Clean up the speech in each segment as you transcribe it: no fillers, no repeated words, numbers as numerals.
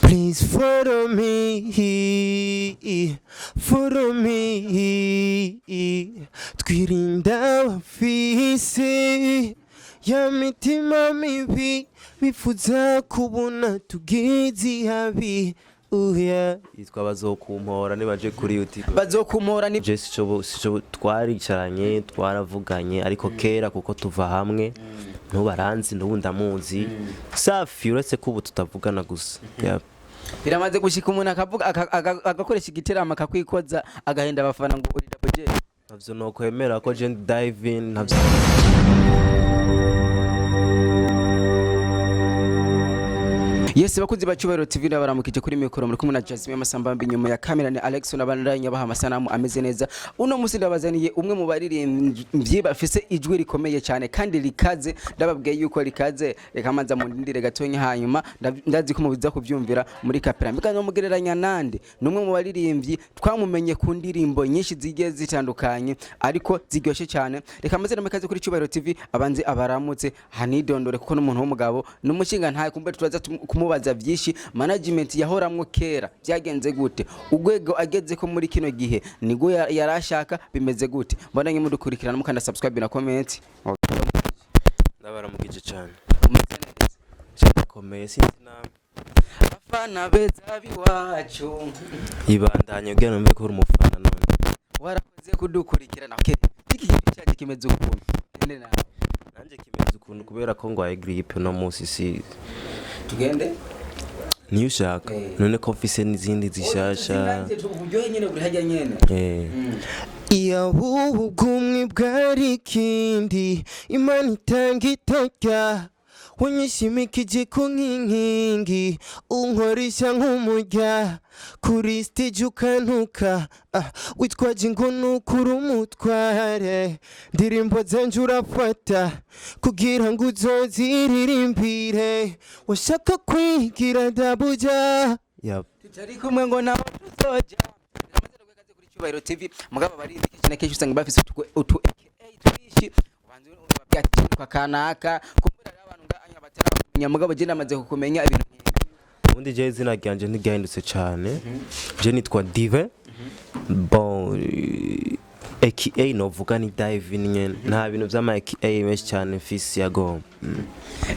Please follow me, follow me. Twirinda abafise ya mitima mibi, bifuza kubona tugize habi. Oh yeah. Yitwa Bazokumpora, nibaje kuri YouTube. Bazokumora ni Je sico twaricaranye, twaravuganye, ariko kera kuko tuva hamwe, ntubaranzi, n'ubu ndamuzi safi, uretse ko ubu tutavugana gusa. Yeah. Biramaze gushika umuntu akavuga agakoresha igiteramo akakwikoza, agahenda abafana ngo uri Double J? Ntavyo nokwemera ko je ndi Divin, ntavyo. Yes, bakunzi ba Cyubahiro TV, ndabaramukije. Kuri mikoro muri kumwe na Jasmine Masambambi, inyuma ya kamera ni Alex nabandanya baha amasanamu ameze neza. Uno musi ndabazaniye umwe mu baririmbyi bafise ijwi rikomeye cyane kandi rikaze. Ndababwiye yuko rikaze, reka manza mundindire gatonya, hanyuma ndazi ko mubiza kuvyumvira muri kapera. Mbega nomugereranya nande? Ni umwe mu baririmbyi twamumenye ku ndirimbo nyinshi zigiye zitandukanye ariko ziryoshe cyane. Reka maze namakaze kuri Cyubahiro TV abanze abaramutse, hanidondore, kuko n'umuntu w'umugabo n'umushinga ntaye kumbe turaza kumubaza byinshi. Management yahoramwo kera byagenze gute? Urwego ageze ko muri kino gihe nibwo yarashaka bimeze gute? Mbona mudukurikirana, mukanda subscribe na comment. Ndabaramukije cane. Umeze neza? Ndakomeye, sinzi nawe. Abafana beza b'iwacu. Ibandanye kugira numve ko uri umufana none. Warakoze kudukurikirana. Okay, iki kintu cyaje kimeze ukuntu, tugende nawe. Nanje kimeze ukuntu kubera ko ngwaye grippe uno musi, si Tugende. Niyo ushaka. Eh. None ko mfise n'izindi zishasha. Uburyohe nyene buri hajya nyene. Eh. Iyo ubumwe bwari ikindi, Imana itanga itajya wanyishimikije ku nkingi, unkoresha nk'umurya kuri stage ukantuka, ah, witwaje ngo nukuri umutware, ndirimbo zanje urafata kugira ngo uzoziririmbire, washaka kwigira dabuja. Yep. Tutari kumwe ngo nawe tuzoja. Biramaze no kwekaze kuri Cyubahiro TV. Mugabo abarinzi kenshi na kenshi usanga bafise utu aka twinshi, ubanza ubabwira ati kwa kanaka, kumbura rero abantu nganya batarakumenya, mugabo je namaze kukumenya, ibintu nk'ibi. Ubundi je izina ryanje ntiryahindutse cyane, je nitwa Dive. Bon, aka novuga ni Divin nyene, nta bintu vy'ama aka menshi cyane mfise yago.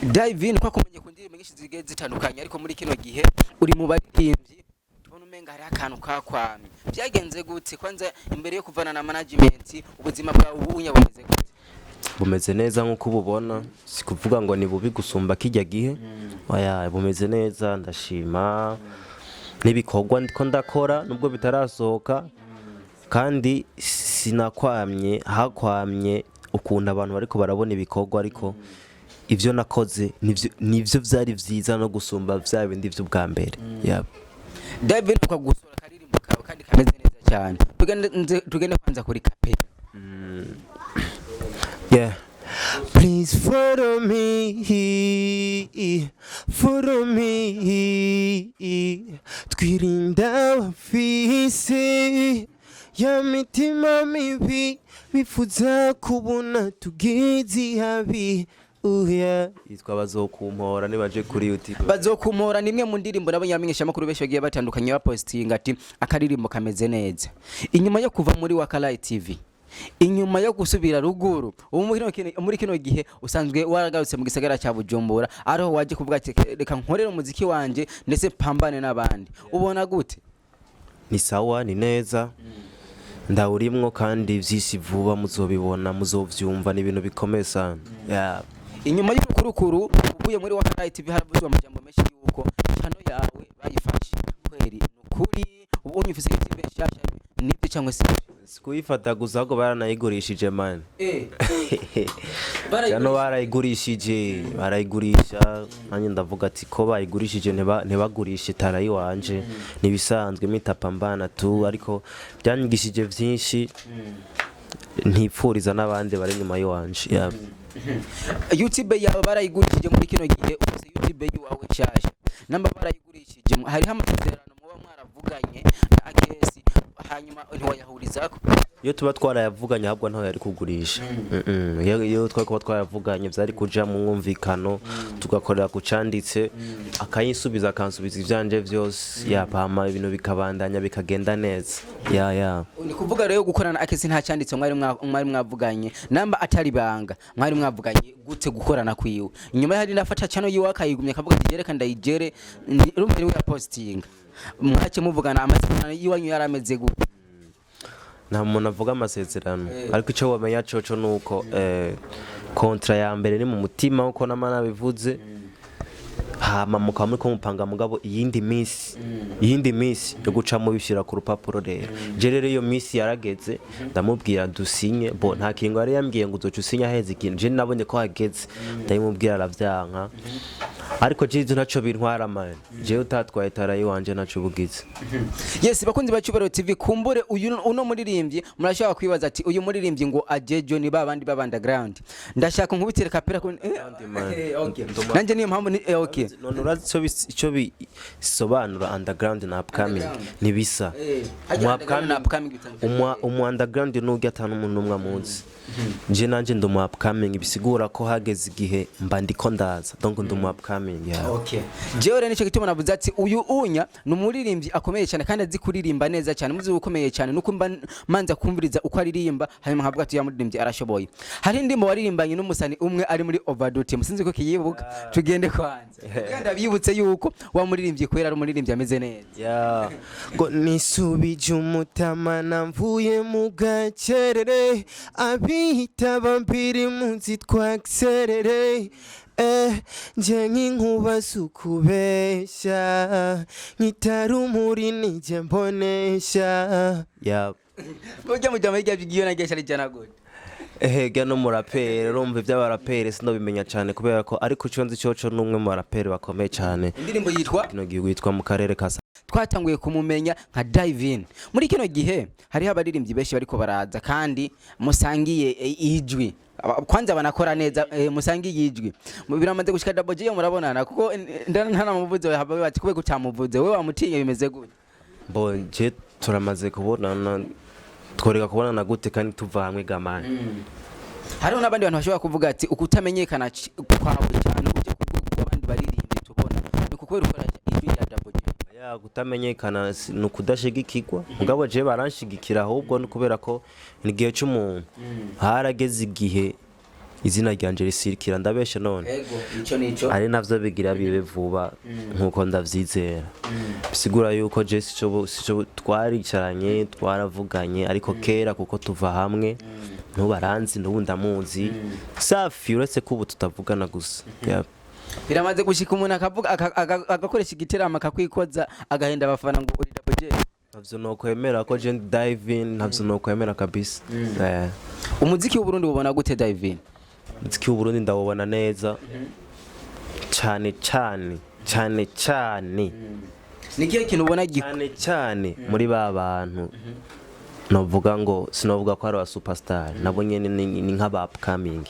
Divin, kwa kumenye ku ndirimbo nyinshi zigiye zitandukanye, ariko muri kino gihe uri mu baririmbyi tubona umenga hariho akantu kakwamye. Byagenze gute? Kwanza imbere yo kuvana na management, ubuzima bwawe ubunya bumeze gute? Bumeze neza nk'uko ububona, si kuvuga ngo ni bubi gusumba kijya gihe, oya, bumeze neza, ndashima n'ibikorwa ndiko ndakora nubwo bitarasohoka. Kandi sinakwamye, hakwamye ukuntu abantu bariko barabona ibikorwa, ariko ivyo nakoze nivyo vyari vyiza no gusumba vya bindi vy'ubwa mbere. Yep. Divin, kwa gusura akaririmbo kawe kandi kameze neza cyane, tugende tugende kwanza kuri kapera. Yeah. Please follow me, follow me. Twirinda abafise ya mitima mibi, bifuza kubona tugize habi. Oh yeah. Yitwa Bazokumpora, nibaje kuri YouTube. Bazokumora ni imwe mu ndirimbo nabonye abamenyeshamakuru benshi bagiye batandukanye bapostinga ati akaririmbo kameze neza. Inyuma yo kuva muri Wakalayi TV, inyuma yo gusubira ruguru, ubu muri kino gihe usanzwe waragarutse mu gisagara cya Bujumbura, ariho waje kuvuga ati reka nkorere umuziki wanje ndetse pambane n'abandi. Ubona gute? Ni sawa, ni neza, ndawurimwo kandi vyinshi vuba muzobibona, muzovyumva, ni ibintu bikomeye sana. Yeah. Inyuma y'urukurukuru uvuye muri Wakalayi TV, haravuzwe amajambo menshi yuko channel yawe bayifashe. Kweri nukuri ubu unyufise YouTube nshasha, nibyo cyangwa se? Si kuyifata gusa, ahubwo baranayigurishije, man. Barayigurisha. Channel barayigurishije, barayigurisha. Nanjye ndavuga ati ko bayigurishije, ntibagurishe tara yiwanje, nibisanzwe mitapambana tu, ariko byanyigishije vyinshi ntipfuriza n'abandi bari inyuma yiwanje. Yeah. YouTube yawe barayigurishije, muri kino gihe ufise YouTube yawe nshasha, namba barayigurishije hariho amasezerano muba mwaravuganye na AKS, hanyuma ntiwayahurizako? Iyo tuba twarayavuganye, ahubwo ntaho yari kugurisha. Iyo twari kuba twarayavuganye, vyari kuja mu mwumvikano, tugakorera ku canditse, akayinsubiza, akansubiza ivyanje vyose, yapama ibintu bikabandanya bikagenda neza, ya. Ni kuvuga rero gukorana Akes nta cyanditse mwari mwavuganye. Namba atari banga, mwari mwavuganye gute gukorana kwiwe? Inyuma hari nafata channel yiwe akayigumya, akavuga ati jereka ndayigere, urumva niwe yapostinga. Mwace muvugana amasezerano yiwanyu yarameze gute? Nta muntu avuga amasezerano, ariko icyo wamenya coco nuko contrat ya mbere ni mu mutima, uko nama nabivuze. Hama mukaba muriko mupanga, mugabo iyindi minsi yo guca mubishyira ku rupapuro. Rero je rero iyo minsi yarageze, ndamubwira dusinye. Bo nta kintu yari yambwiye ngo uzoca usinya aheze ikintu. Je nabonye ko hageze, ndabimubwira, aravyanka. Ariko je ivyo ntaco bintwara, man. Jewe utatwaye tarayi wanje ntaco bugize. Yes, bakunzi ba Cyubahiro TV, kumbure uyu uno muririmbyi murashobora kwibaza ati uyu muririmbyi ngo ajejo ni babandi baba underground. Ndashaka nkubitire kapera ko Man. okay. Nanje niyo mpamvu ni okay. None urazi ico bisobanura, underground na upcoming? Ntibisa. Harya Umu underground na upcoming bitandukanye. Umu underground nubwo atanu umuntu n'umwe amuzi, je nanje ndi umu upcoming, bisigura ko hageze igihe mba ndiko ndaza, donc ndi umu upcoming, yeah. Okay. Jewe rero nicyo gituma navuze ati uyu unya ni umuririmbyi akomeye cyane kandi azi kuririmba neza cyane. Muzi ukomeye cyane nuko mba manza kumviriza uko aririmba, hanyuma nkavuga ati ya muririmbyi arashoboye. Hari indirimbo waririmbanye n'umusani umwe ari muri Overdue, musinzi ko kiyibuka. Tugende kwanza. Kandi abibutse yuko wa muririmbyi kwera ari umuririmbyi ameze neza. Yeah. Ngo nisubije umutamana mvuye mu gacerere, abitaba mbiri munsi twakiserere, nje nk'inkuba sukubesha, nkitarumuri nije mbonesha, yeah. Burya mu jambo hirya bigiyo nagiye ari jana gute? Ehega no muraperi, urumva iby'abaraperi sindabimenya cyane kubera ko, ariko icyo nzi cyoco n'umwe mu baraperi bakomeye cyane Indirimbo yitwa kino gihugu, yitwa Mu Karere ka Twatanguye kumumenya nka Divine. Muri kino gihe hariho abaririmbyi benshi bariko baraza kandi musangiye ijwi. Kwanza banakora neza, musangiye ijwi. Biramaze gushika Double J murabonana? Kuko ntanamuvuze haba bati kube kutamuvuze wewe wamutinye, bimeze gute? Bo je turamaze kubonana, tworeka kubonana gute kandi tuva hamwe gamani? Hariho n'abandi bantu bashobora kuvuga ati ukutamenyekana kwawe cyane ujya ku rwego rw'abandi baririmbyi tubona ni ukubera ukora ijwi rya Double J. Ya, kutamenyekana ni ukudashigikirwa, mugabo je baranshigikira, ahubwo ni kubera ko ni igihe c'umuntu, harageze igihe izina ryanje risirikira. Ndabeshe none? Ego, ico nico. Ari navyo bigira bibe vuba nkuko ndavyizera. Bisigura yuko je sico twaricaranye, twaravuganye, ariko kera kuko tuva hamwe, ntubaranzi n'ubu ndamuzi safi, uretse ko ubu tutavugana gusa. Yeah. Biramaze gushika umuntu akavuga agakoresha igiteramo akakwikoza, agahenda abafana ngo uri Double J? Ntavyo nokwemera ko je ndi Divine, ntavyo nokwemera kabisa. Umuziki w'Uburundi ubona gute, Divine? Umuziki w'Uburundi ndawubona neza cyane cyane cyane cyane. Ni kihe kintu ubona Cyane cyane muri ba bantu novuga ngo, sinovuga ko ari aba superstar, nabo nyene ni nk'aba upcoming.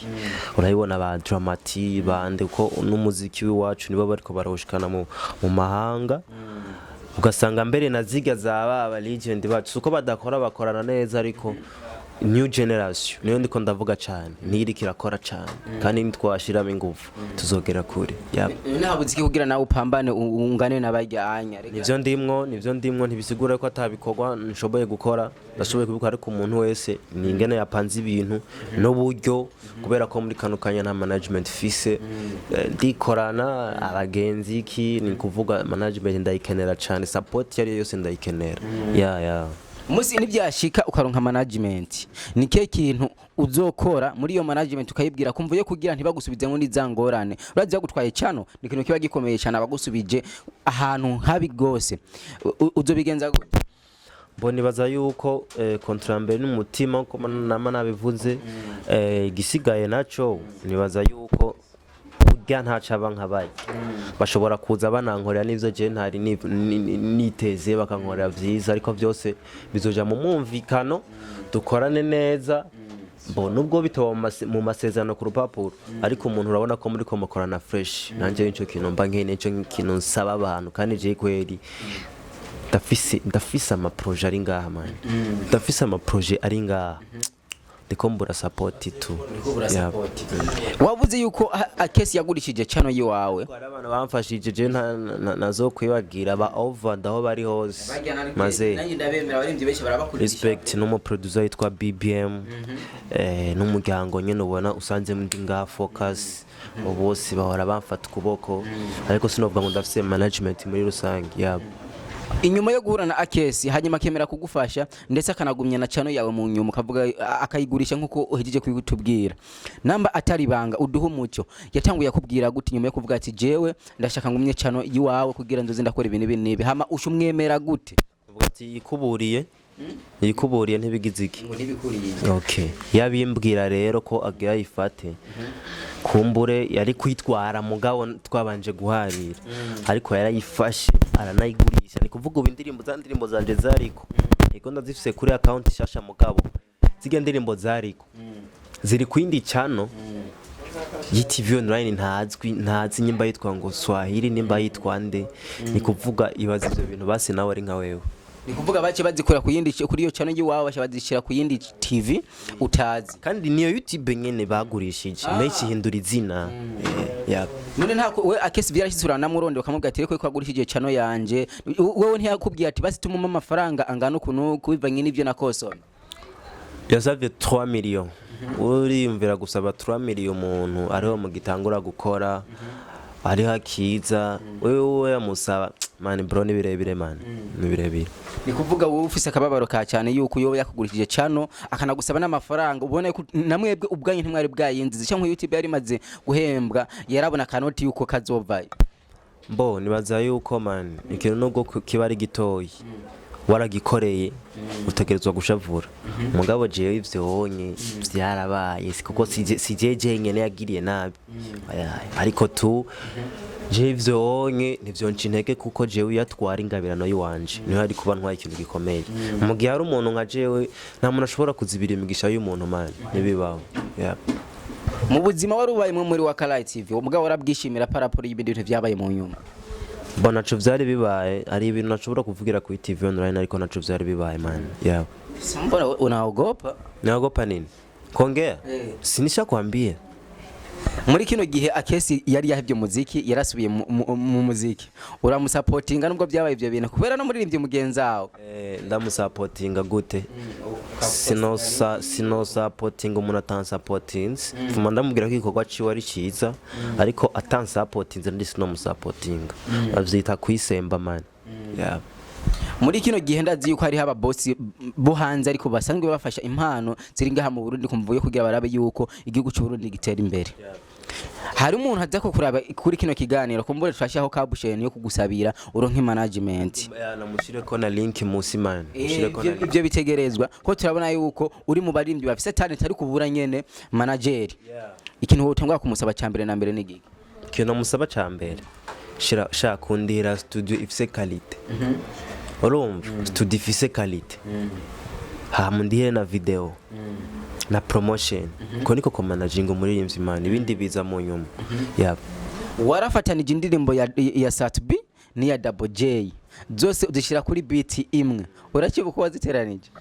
Urabibona ba Dramati bande, ko n'umuziki w'iwacu nibo bariko barawushikana mu mahanga, ugasanga mbere na ziga za ba legend bacu suko badakora, bakorana neza, ariko new generation niyo ndiko ndavuga cyane, niyo iriko irakora cyane, kandi nitwashiramo ingufu tuzogera kure. Yep. Ntabuze iki kugira nawe upambane ungane n'abajyanya? Nivyo ndimwo, ntibisigura ko atabikorwa nshoboye gukora, ndashoboye kubikora, ariko umuntu wese ni ingene yapanze ibintu n'uburyo, kubera ko muri kano kanya nta management fise. Ndikorana abagenzi iki, ni kuvuga management ndayikenera cyane, support iyo ari yo yose ndayikenera, ya. Umunsi nibyashika ukaronka management, ni kihe kintu uzokora muri iyo management ukayibwira kumva yo kugira ntibagusubizemo n'iza ngorane? Urazi bagutwaye cyano ni ikintu kiba gikomeye cyane, abagusubije ahantu habi gose. Uzobigenza gute? Bo nibaza yuko contrat mbere n'umutima, uko nama nabivuze. Igisigaye naco nibaza yuko burya ntaco aba nkabaye bashobora kuza banankorera n'ivyo je ntari niteze, bakankorera vyiza, ariko vyose bizoja mu mwumvikano, dukorane neza. Bo nubwo bitoba mu masezerano ku rupapuro, ariko umuntu urabona ko muri ko mukorana fresh. Nanje nico kintu mba nkeneye, nico kintu nsaba abantu, kandi je kweri Ndafise ama projets ari ngaha, man. Ndafise ama projets ari ngaha, ndiko mbura support tu. Yeah. Wavuze yuko Akesi yagurishije channel yiwawe. Hari abantu bamfashije je nazo kwibagira ba over ndaho bari hose maze. Ndabemera, abaririmbyi benshi barabakurisha. Respect n'umuproducer yitwa BBM, n'umuryango nyine ubona usanze ndi ngaha focus, bose bahora bamfata ukuboko, ariko sinovuga ngo ndafise management muri rusange, yeah. Inyuma yo guhura na Akesi, hanyuma akemera kugufasha, ndetse akanagumya na channel yawe, mu nyuma ukavuga akayigurisha nkuko uhejeje kubitubwira, namba atari ibanga uduhe umucyo, yatanguye akubwira gute nyuma yo kuvuga ati: "Jewe ndashaka ngumye channel yiwawe kugira nzoze ndakora ibintu ibi n'ibi"? Hama usha umwemera gute? Uvuga ati yikuburiye, yikuburiye ntibigize iki. Ngo ntibikuriye. Okay, yabimbwira rero ko agira ayifate, kumbure yari kwitwara, mugabo twabanje guharira, ariko yarayifashe aranayigurisha. Ni kuvuga ubu indirimbo za ndirimbo zanje zariko, ego ndazifise kuri account shasha, mugabo zirya ndirimbo zariko ziri ku yindi channel y'TV online ntazwi, ntazi nimba yitwa ngo Swahili, nimba yitwa nde. Ni kuvuga ibaza ivyo bintu basi nawe ari nka wewe. Ni kuvuga bace bazikura ku yindi, kuri iyo channel yiwawe, bace bazishira ku yindi TV utazi. Kandi niyo YouTube nyene bagurishije menshi ihindura izina. Yeah. None ntako we Akesi byarashyize, uranamurondera ukamubwira ati: "Reko ko wagurishije channel yanje"? Wewe ntiyakubwiye ati: "Basi tumuma amafaranga angana uku n'uku bivanye n'ibyo nakosomye"? Yasavye 3 millions. Uriyumvira gusaba 3 millions umuntu ariho mugitangura gukora, ariho akiza, wewe yamusaba? Man, bro, ni birebire, man, ni birebire. Ni kuvuga wowe ufise akababaro ka cyane yuko yoba yakugurishije channel akanagusaba n'amafaranga, ubone ko namwebwe ubwanyu ntimwari bwayinzize, cyangwa YouTube yari imaze guhembwa, yarabona akanoti yuko kazovayo. Mbo nibaza yuko, man, ikintu nubwo kiba ari gitoyi waragikoreye utegerezwa gushavura, mugabo jewe ivyo wonye vyarabaye, si kuko si jewe jenyene yagiriye nabi. Oya, ariko tu jewe ivyo wonye ntivyonca intege, kuko jewe iyo atwara ingabirano yiwanje niho ari kuba ntwaye ikintu gikomeye. Mu gihe hari umuntu nka jewe, nta muntu ashobora kuzibira imigisha y'umuntu, man, ntibibaho, yeah. Mu buzima wari ubayemwo muri Wakalight TV, umugabo warabwishimira par rapport y'ibindi bintu vyabaye mu nyuma? Bo naco vyari bibaye, ari ibintu nashobora kuvugira kuri TV online, ariko naco vyari bibaye, man, yeah. Mbona unaogopa? Naogopa nini? Kuongea? Eh. Sinishakwambia. Muri kino gihe Akesi yari yahevye umuziki, yarasubiye mu muziki, uramusapotinga nubwo byabaye ivyo bintu, kubera no muririmbyi mugenzi wawe? Ndamusapotinga gute? Sinosapotinga umuntu atansapotinze. Vuma ndamubwira ko igikorwa ciwe ari ciza, ariko atansapotinze ndi sinomusapotinga. Bavyita kwisemba, man, yeah. Muri kino gihe ndazi yuko hariho ababosi bo hanze ariko basanzwe bafasha impano ziri ngaha mu Burundi kumva yo kugira barabe yuko igihugu cy'u Burundi gitera imbere. Hari umuntu aza ko kuraba kuri kino kiganiro, kumbure turashyiraho kabusheni yo kugusabira uronke management. Yeah, namushireko na link musi, man. Mushireko na link. Ibyo bitegerezwa ko turabona yuko uri mu baririmbyi bafise talent ariko ubura nyene manager. Ikintu wotangwa kumusaba cya mbere na mbere ni giki? Ikintu namusaba ca mbere, shira shaka kundihira studio ifise qualité, urumva, studio ifise qualité, hama ndihire na video na promotion, ko niko ko managing umuririmbyi, man, ibindi biza mu nyuma, yeah. Warafatanije indirimbo ya Sat-B n'iya Double J, zose uzishyira kuri beat imwe, urakibuka uko waziteranije?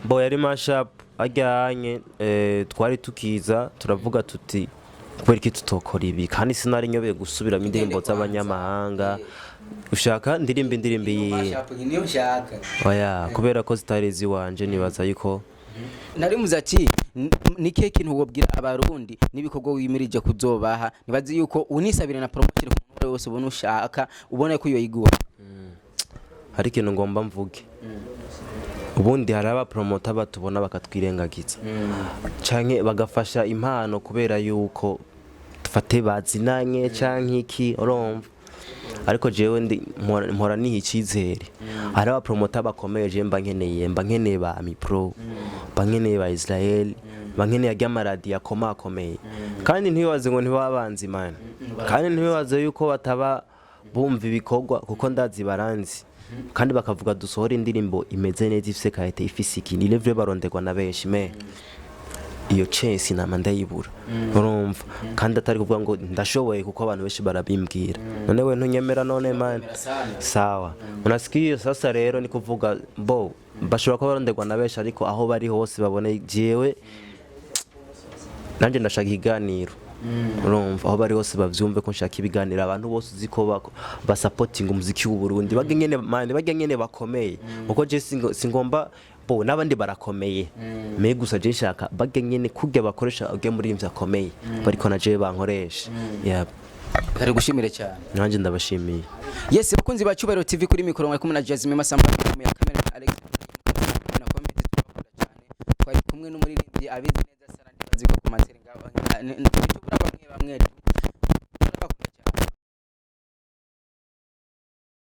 Bo yari mashup ajyanye, twari tukiza turavuga tuti: "Kubera iki tutokora ibi?" Kandi sinari nyobeye gusubiramo indirimbo z'abanyamahanga. Ushaka ndirimba indirimbo iyi? Niyo nshaka. Oya, kubera ko zitari iziwanje, nibaza yuko Nari muzi ati ni kihe kintu wobwira Abarundi n'ibikorwa wimirije kuzobaha, nibazi yuko unisabire na promotion ku muntu wese ubona ushaka, ubona ko yoyiguha. Hari ikintu ngomba mvuge. Ubundi hari abapromota batubona bakatwirengagiza canke bagafasha impano kubera yuko dufate bazinanye canke iki, urumva, ariko jewe ndi mpora niha icizere. Hari abapromota bakomeye je mba nkeneye ba Amipro, mba nkeneye ba Israel, mba nkeneye arya maradiyo akomakomeye. Kandi ntibibaze ngo ntibabanzi, man, kandi ntibibaze yuko bataba bumva ibikorwa, kuko ndazi baranzi, kandi bakavuga dusohora indirimbo imeze neza, ifise qualité, ifise iki, ni level, baronderwa na benshi. Me Iyo chance nama ndayibura, urumva? Kandi atari kuvuga ngo ndashoboye, kuko abantu benshi barabimbwira. None we ntunyemera? None man, sawa, unasikia? Sasa rero ni kuvuga bo bashobora kuba baronderwa na benshi, ariko aho bari hose babone jewe nanjye ndashaka ikiganiro, urumva? Aho bari hose bavyumve ko nshaka ibiganiro. Abantu bose uzi ko basapotinga umuziki w'u Burundi, barya nyene man, barya nyene bakomeye, kuko je singomba bo n'abandi barakomeye, mais gusa je nshaka barya nyene kurya bakoresha urya muririmbyi akomeye, bariko na jewe bankoresha, yeah. Kare gushimire cyane. Nanjye ndabashimiye. Yes, bakunzi ba Cyubahiro TV, kuri mikoro mwari kumwe na Jasmine Masamba, ya kamera na Alex na comment. Turabakunda cyane. Twari kumwe n'umuririmbyi abizi neza sana, ndibazi ko commentaire ngaho ntitubura bamwe bamwe.